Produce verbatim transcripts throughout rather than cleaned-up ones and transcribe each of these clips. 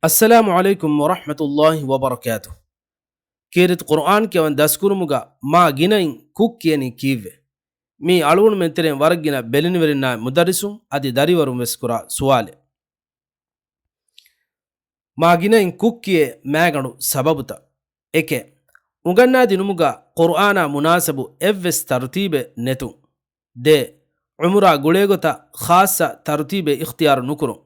އައްސަލާމު ޢަލައިކުމް ވަރަޙްމަތުﷲި ވަބަރަކާތުހު. ކީރިތި ޤުރުއާން ކިޔަވަން ދަސްކުރުމުގަ މާ ގިނައިން ކުށް ކިޔަނީ ކީއްވެ؟ މީ އަޅުގަނޑުމެން ތެރެއިން ވަރަށް ގިނަ ބެލެނިވެރިންނާއި މުދައްރިސުން އަދި ދަރިވަރުން ވެސް ކުރާ ސުވާލެއް. މާ ގިނައިން ކުށް ކިޔޭ މާގަނޑު ސަބަބުތައް. އެކެއް، އުނގަންނާ ދިނުމުގަ ޤުރުއާނާ މުނާސަބު އެއްވެސް ތަރުތީބެއް ނެތުން. ދޭ، ޢުމުރާ ގުޅޭގޮތަށް ޚާއްޞަ ތަރުތީބެއް އިޚްތިޔާރު ނުކުރުން.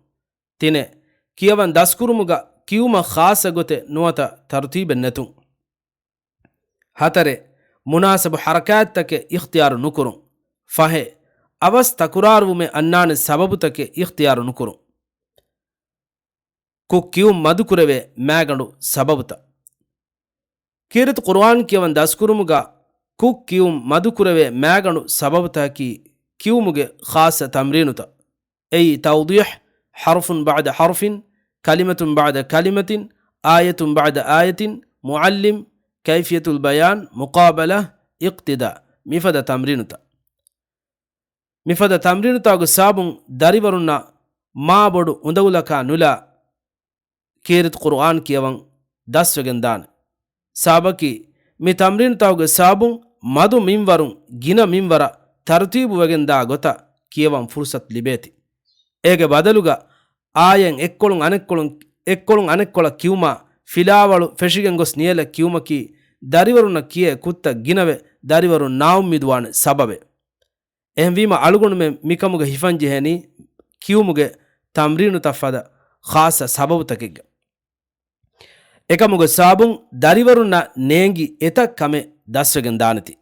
ތިނެއް، ކިޔަވަން ދަސްކުރުމުގަ ކިޔުމަށް ޚާއްޞަ ގޮތެއް ނުވަތަ ތަރުތީބެއް ނެތުން. ހަތަރެއް، މުނާސަބު ޙަރަކާތްތަކެއް އިޚްތިޔާރު ނުކުރުން. ފަހެއް، އަވަސް ތަކުރާރުވުމެއް އަންނާނެ ސަބަބުތަކެއް އިޚްތިޔާރު ނުކުރުން. ކުށް ކިޔުން މަދުކުރެވޭ މާގަނޑު ސަބަބުތައް. ކީރިތި ޤުރުއާން ކިޔަވަން ދަސްކުރުމުގަ ކުށް ކިޔުން މަދުކުރެވޭ މާގަނޑު ސަބަބުތަކަކީ ކިޔުމުގެ ޚާއްޞަ ތަމްރީނުތައް. އެއީ، توضيح، حرف بعد حرف، كلمة بعد كلمة، آية بعد آية، معلم، كيفية البيان، مقابلة، اقتداء، މިފަދަ ތަމްރީނުތައް. މިފަދަ ތަމްރީނުތަކުގެ ސަބަބުން ދަރިވަރުންނަށް މާބޮޑު އުނދަގުލަކާ ނުލާ ކީރިތި ޤުރުއާން ކިޔަވަން ދަސްވެގެން ދާނެ. ސަބަބަކީ، މި ތަމްރީނުތަކުގެ ސަބަބުން މަދު މިންވަރުން ގިނަ މިންވަރަށް ތަރުތީބު ވެގެން ދާ ގޮތަށް ކިޔަވަން ފުރުޞަތު ލިބޭތީ. އޭގެ ބަދަލުގަ އާޔަތް އެއްކޮޅުން އަނެއްކޮޅުން، އެއްކޮޅުން އަނެއްކޮޅަށް ކިޔުމާ، ފިލާވަޅު ފެށިގެން ގޮސް ނިޔަލަށް ކިޔުމަކީ، ދަރިވަރުންނަށް ކިޔޭ ކުށްތައް ގިނަވެ، ދަރިވަރުން ނާއުއްމީދުވާނެ ސަބަބެއް. އެހެންވީމަ، އަޅުގަނޑުމެން މިކަމުގަ ހިފަންޖެހޭނީ ކިޔުމުގެ ތަމްރީނުތައް ފަދަ ޚާއްޞަ ސަބަބުތަކެއްގަ. އެކަމުގެ ސަބަބުން ދަރިވަރުންނަށް ނޭނގި އެތައް ކަމެއް ދަސްވެގެން ދާނެތީ.